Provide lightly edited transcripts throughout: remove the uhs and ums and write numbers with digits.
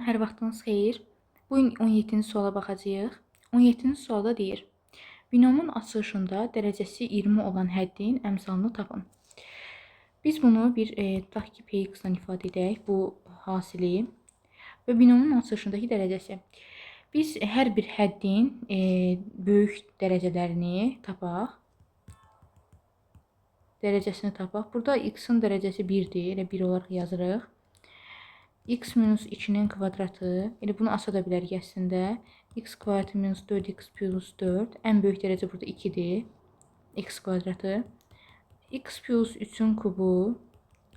Salam, hər vaxtınız xeyir. Bu gün 17-ci suala baxacağıq. 17-ci sualda deyir: Binomun açılışında dərəcəsi 20 olan həddin əmsalını tapın. Biz bunu bir tutaq ki, Px-la ifadə edək, bu hasili və binomun açılışındakı dərəcəsi. Biz hər bir həddin böyük dərəcələrini tapaq. Dərəcəsini tapaq. Burada x-in dərəcəsi 1-dir, elə 1 olaraq yazırıq. X minus 2-nin kvadratı, elə bunu asa da bilərik əslində. X kvadratı minus 4x plus 4. Ən böyük dərəcə burada 2-dir. X kvadratı. X plus 3-ün kubu,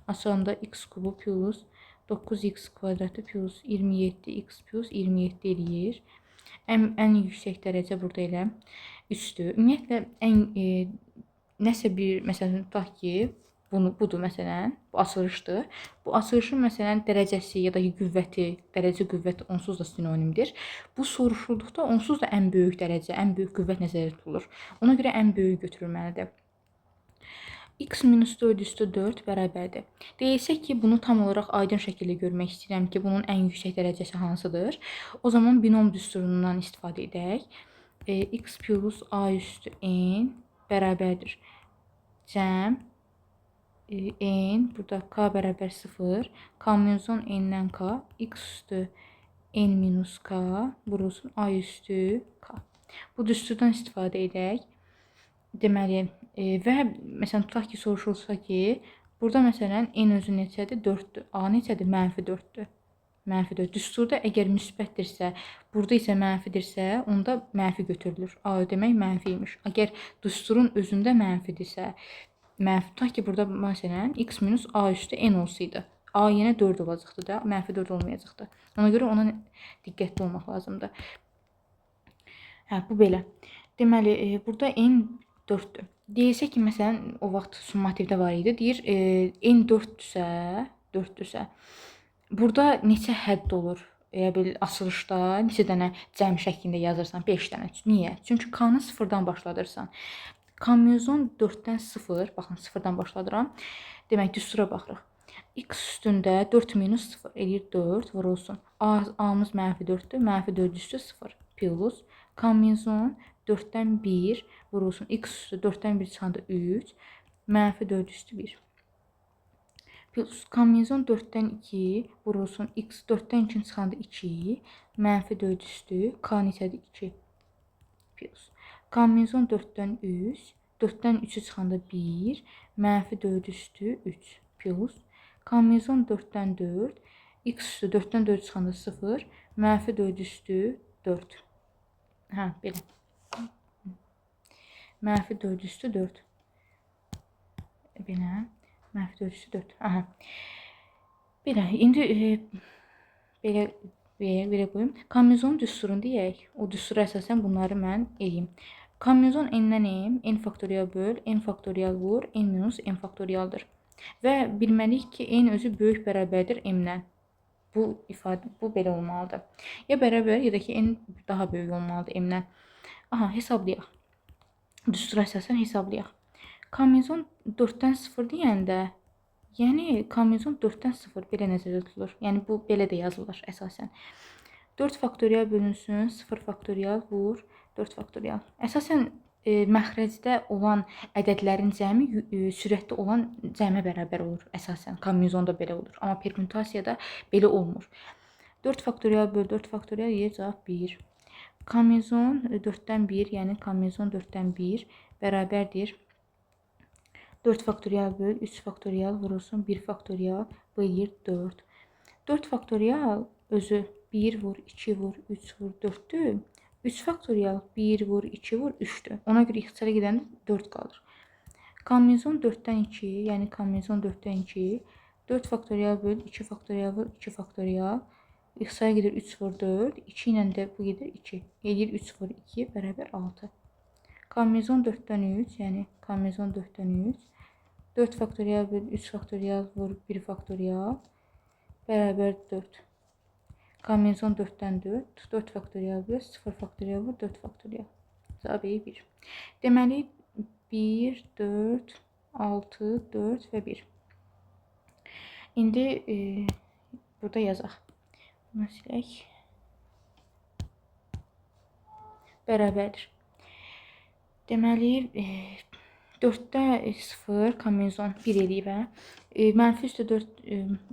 asanda x kubu plus 9x kvadratı plus 27x plus 27 eləyir. Ən yüksək dərəcə burada elə 3-dür. Ümumiyyətlə, nəsə bir, məsələn, tutaq ki, budur məsələn, bu açılışdır. Bu açılışın məsələn dərəcəsi ya da ki qüvvəti, dərəcə qüvvət onsuz da sinonimdir. Bu soruşulduqda onsuz da ən böyük dərəcə, ən böyük qüvvət nəzərdə tutulur. Ona görə ən böyük götürülməlidir. X minus 4 üstü 4 bərabərdir. Deyilsə ki, bunu tam olaraq aydın şəkildə görmək istəyirəm ki, bunun ən yüksək dərəcəsi hansıdır. O zaman binom düsturundan istifadə edək. X plus A üstü N bərabərdir. Cəm N, burada K bərabər 0, K minus 10 N-dən K, X üstü N minus K, vurulsun A üstü K. Bu düsturdan istifadə edək. Deməli, və məsələn, tutaq ki, soruşulsa ki, burada məsələn, N özü neçədir? 4-dür. A neçədir? Mənfi 4-dür. Mənfi 4. Düsturda əgər müsbətdirsə, burada isə mənfidirsə, onda mənfi götürülür. A demək mənfi imiş. Əgər düsturun özündə mənfidirsə, mənfi, tutaq ki, burada məsələn, x minus a üstü n olsaydı, a yenə 4 olacaqdı da, mənfi 4 olmayacaqdı. Ona görə ona diqqətli olmaq lazımdır. Hə, bu belə. Deməli, burada n 4-dür. Deyilsə ki, məsələn, o vaxt summativdə var idi, deyir, n 4-dürsə, burada neçə hədd olur? Elə bil, açılışda neçə dənə cəm şəklində yazırsan? 5 dənə. Niyə? Çünki k-nı sıfırdan başladırsan. K minus 10 4-dən 0, baxın 0-dan başladıram. Demək, düstura baxırıq. X üstündə 4 minus 0 eləyir 4 vurulsun. A-mız mənfi 4-dür, mənfi 4 üstü 0 plus K minus 10 4-dən 1 vurulsun. X üstü 4-dən 1 çıxanda 3, mənfi 4 üstü 1. Plus K minus 10 4-dən 2 vurulsun. X 4-dən 2 çıxanda 2, mənfi 4 üstü K neçədir? 2. Plus K minus 10 4-dən 3, 4-dən 3-ü çıxanda 1, mənfi 4 üstü 3 plus K minus 10 4-dən 4, x üstü 4-dən 4 çıxanda 0, mənfi 4 üstü 4. Hə, belə. Mənfi 4 üstü 4. Belə. Mənfi 4 üstü 4. Aha. Belə. İndi belə belə qoyum. K minus 10 düsturunu deyək. O düstura əsasən bunları mən eləyim. K minus 10 n-dən m, n faktorial böl, n faktorial vur, n minus n faktorialdır. Və bilməliyik ki, n özü böyük bərabərdir m-dən. Bu ifadə, bu belə olmalıdır. Ya bərabər, ya da ki, n daha böyük olmalıdır m-dən. Aha, hesablayaq. Düstura əsasən hesablayaq. K minus 10 4-dən 0 deyəndə, yəni K minus 10 4-dən 0 belə nəzərdə tutulur. Yəni bu belə də yazılır əsasən. 4 faktorial bölünsün, 0 faktorial vur, 4 faktorial. Əsasən məxrəcdə olan ədədlərin cəmi sürətdə olan cəmə bərabər olur əsasən. K minus 10-da belə olur. Amma permutasiyada belə olmur. 4 faktorial böl 4 faktorial yer cavab 1. K minus 10 4-dən 1, yəni K minus 10 4-dən 1 bərabərdir. 4 faktorial böl 3 faktorial vurulsun 1 faktorial, bu eləyir 4. 4 faktorial özü 1 vur, 2 vur, 3 vur, 4-dür. 3 faktorial 1 vur, 2 vur, 3-dür. Ona görə ixtisara gedəndə 4 qalır. K minus 10 4-dən 2, yəni K minus 10 4-dən 2. 4 faktorial böl 2 faktorial vur, 2 faktorial. İxtisara gedir 3 vur 4. 2 ilə də bu gedir 2. Eləyir 3 vur 2 bərabər 6. K minus 10 4-dən 3, yəni K minus 10 4-dən 3. 4 faktorial böl 3 faktorial vur 1 faktorial bərabər 4. K minus 10 4-dən 4, 4 faktorial böl 0 faktorial vur 4 faktorial. Cavab 1. Deməli 1, 4, 6, 4 və 1. İndi burada yazaq. Bunu silək. Bərabərdir. Deməli, 4-də 0 kombinizon 1 eləyib. Hə? Mənfi üstü 4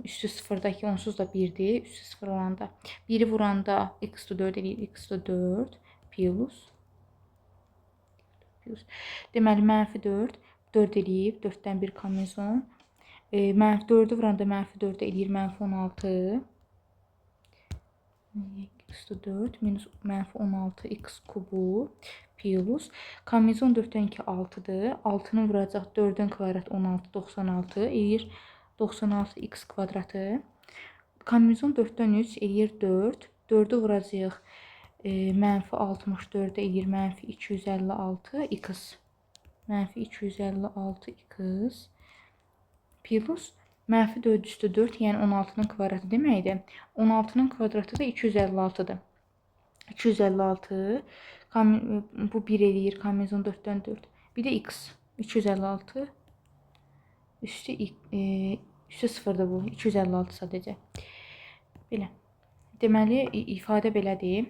üstü 0-dakı onsuz da 1-dir. Üstü 0 olanda 1-i vuranda x-ü 4 eləyir. X-ü 4 plus. Deməli, mənfi 4. 4 eləyib. 4-dən 1 kombinizon. Mənfi 4-ü vuranda mənfi 4 eləyir. Mənfi 16. X-ü 4 minus mənfi 16 x kubu plus. Kombinizon 4-dən 2 6-dır. 6-nı vuracaq 4-ün kvadratı 16, 96 eləyir 96 x kvadratı. Kombinizon 4-dən 3 eləyir 4. 4-ü vuracaq mənfi 64-ə eləyir mənfi 256 x. Mənfi 256 x plus mənfi 4 üstü 4, yəni 16-nın kvadratı deməkdir. 16-nın kvadratı da 256-dır. 256, bu 1 eləyir, kombinizon 4-dən 4. Bir də x, 256, üstü 0-dır bu, 256 sadəcə. Belə. Deməli, ifadə belədir.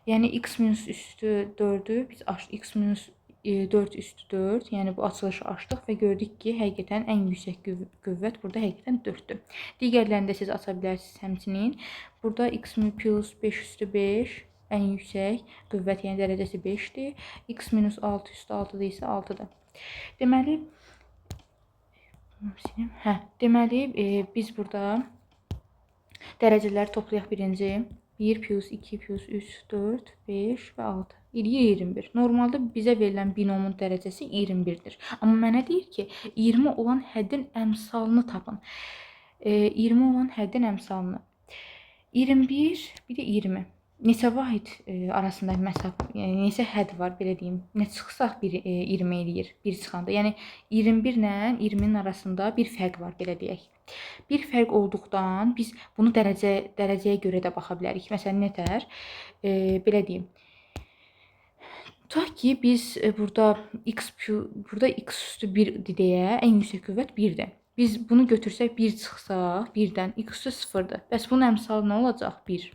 Yəni, x minus üstü 4-ü biz x minus 4 üstü 4, yəni bu açılışı açdıq və gördük ki, həqiqətən ən yüksək qüvvət burada həqiqətən 4-dür. Digərlərini də siz aça bilərsiniz həmçinin. Burada x plus 5 üstü 5 ən yüksək qüvvət, yəni dərəcəsi 5-dir. X minus 6 üstü 6-dır isə 6-dır. Deməli, deməli biz burada dərəcələri toplayaq birinci. 1 plus 2 plus 3, 4, 5 və 6. Eləyir 21. Normalda bizə verilən binomun dərəcəsi 21-dir. Amma mənə deyir ki, 20 olan həddin əmsalını tapın. 20 olan həddin əmsalını. 21, bir də 20. Neçə vahid arasında məsafə, yəni neçə hədd var, belə deyim. Nə çıxsaq bir 20 eləyir, bir çıxanda. Yəni 21 ilə 20-nin arasında bir fərq var, belə deyək. Bir fərq olduqdan biz bunu dərəcəyə görə də baxa bilərik. Məsələn, nətər? Belə deyim. Tutaq ki, biz burada x üstü 1-dir deyə ən yüksək qüvvət 1-dir. Biz bunu götürsək 1 çıxsaq, 1-dən x üstü 0-dır. Bəs bunun əmsalı nə olacaq? 1.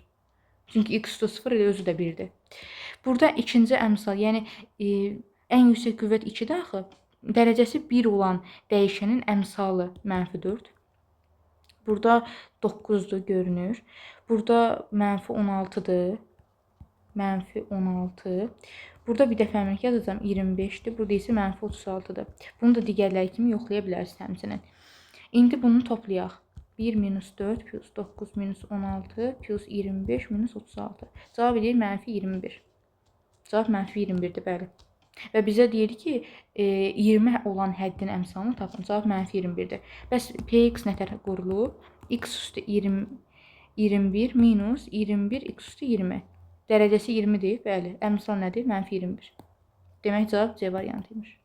Çünki x üstü 0 elə özü də 1-dir. Burada ikinci əmsal, yəni ən yüksək qüvvət 2-dir axı. Dərəcəsi 1 olan dəyişənin əmsalı mənfi 4. Burada 9-dur görünür. Burada mənfi 16-dır. Mənfi 16. Burada bir dəfə əmrik yazacağam 25-dir. Burada isə mənfi 36-dır. Bunu da digərləri kimi yoxlaya bilərsiniz həmçinin. İndi bunu toplayaq. 1 minus 4 plus 9 minus 16 plus 25 minus 36. Cavab edir mənfi 21. Cavab mənfi 21-dir, bəli. Və bizə deyir ki, 20 olan həddin əmsalını tapın. Cavab mənfi 21-dir. Bəs px nətər qurulub? X üstü 21 minus 21 x üstü 20. Dərəcəsi 20-dir, bəli. Əmsal nədir? Mənfi 21. Demək cavab C variantıymış.